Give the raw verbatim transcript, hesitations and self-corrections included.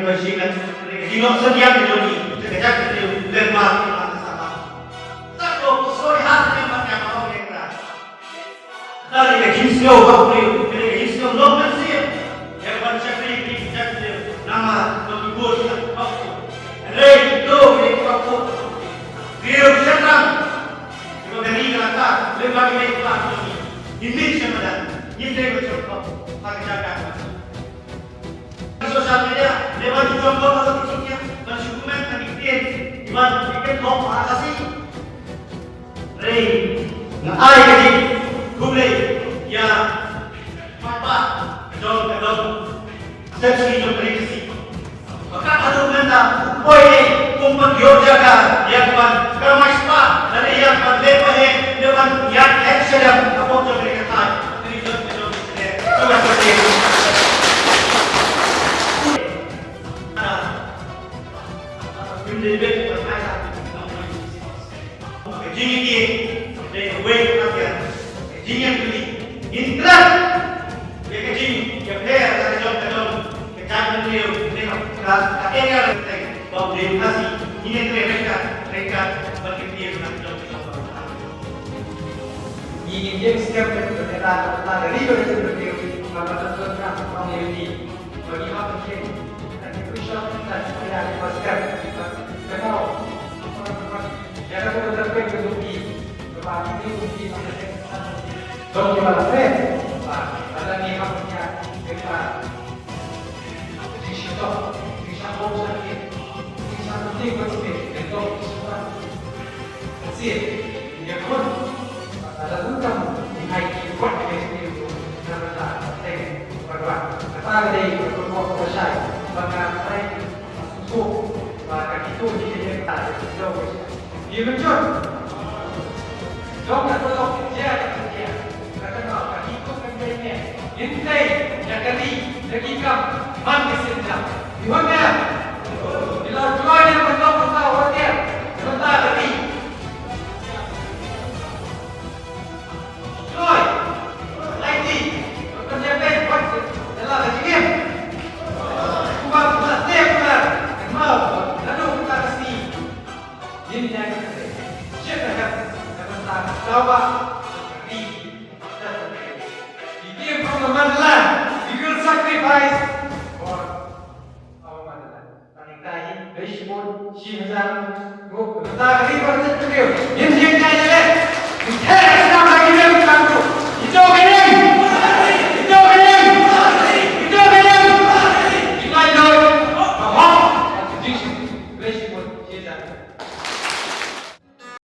Ka jingnoh synñiang ka jong ngi, ka jingnoh synñiang ka jong ngi. Kata ka jingsngew hok briew, kata ka jingsngew long mynsiem. Ïa ban shakri, shakri, namar ba ki bun ki hok. Hynrei to ki hok. Briew shynrang. Kiba ka ri ka lata, lem bad ki lem bad ki. Ngim dei sha madan, ngim dei ban shong pop ha ka jaka. Social media, lem bad ki jong pop ha ki social media, ban shu comment ha ki ktien, ban ki ktien pop ha Khasi. Hynrei nga ai ka jingkhublei ïa paidbah ka dong ka dong. Sep sni jong ka ri Khasi. Ba kat haduh mynta u poi ne um pat ïoh jaka ïa ka ban kyrmai spah lane ïa ka ban leh ba heh, ïa ka ban ïaid heh shadem hapoh jong ka ri ka thaiñ. Ka ri jong ka jong ka ri. Ka ban ka ri. Ka jingïakhun, ka jingïakhun, ka jingïakhun, ka jingïakhun, ngin kren ïa ka jingïapher ka jong ka jong ka jaitbynriew, ka, ka area, ka, ka Khasi, ngin ïakren ryngkat, ryngkat bad ki ïing ka jong ka jong. Ngin ïeng skhem ka jingïapher ka ri ka jong ka jong ka jong ka jong. Bagi hak penting dan itu syaratan dari masker kita mau. Jangan kita terpeng ke bukti, kebagi bukti pada dong kita pada ni haknya kita. Di situ, di situ sakit, di situ penting, di situ. Sip, ïa khun. Lada u tam, u hai ki kwah ki ïa ki, na bynta teng, bad bad. Kata ka dei ka pynbok ka shai, bad ka trai, ka susu, bad ka kitu ki ïa ka, ïa ka jong ka shai. Ïa ka jong. Jong ka tolok, ïa ka jong, ïa ka jong. Ka tang ka, ka kitu ka jong ïa. Ïa ka dei, ïa ka dei, ïa ki kam, man ka sien jam. Ïa ka. Ïa la jong ïa ka tolok, ka tolok, ïa ka. Ïa ka dei. Our motherland. Tang ïa ka hi, dei shibun, shi hajar, ruh, bynta ka ri bad ka jaitbynriew. Ngin ïeng ïa leh. Ngin ïeng ïa leh.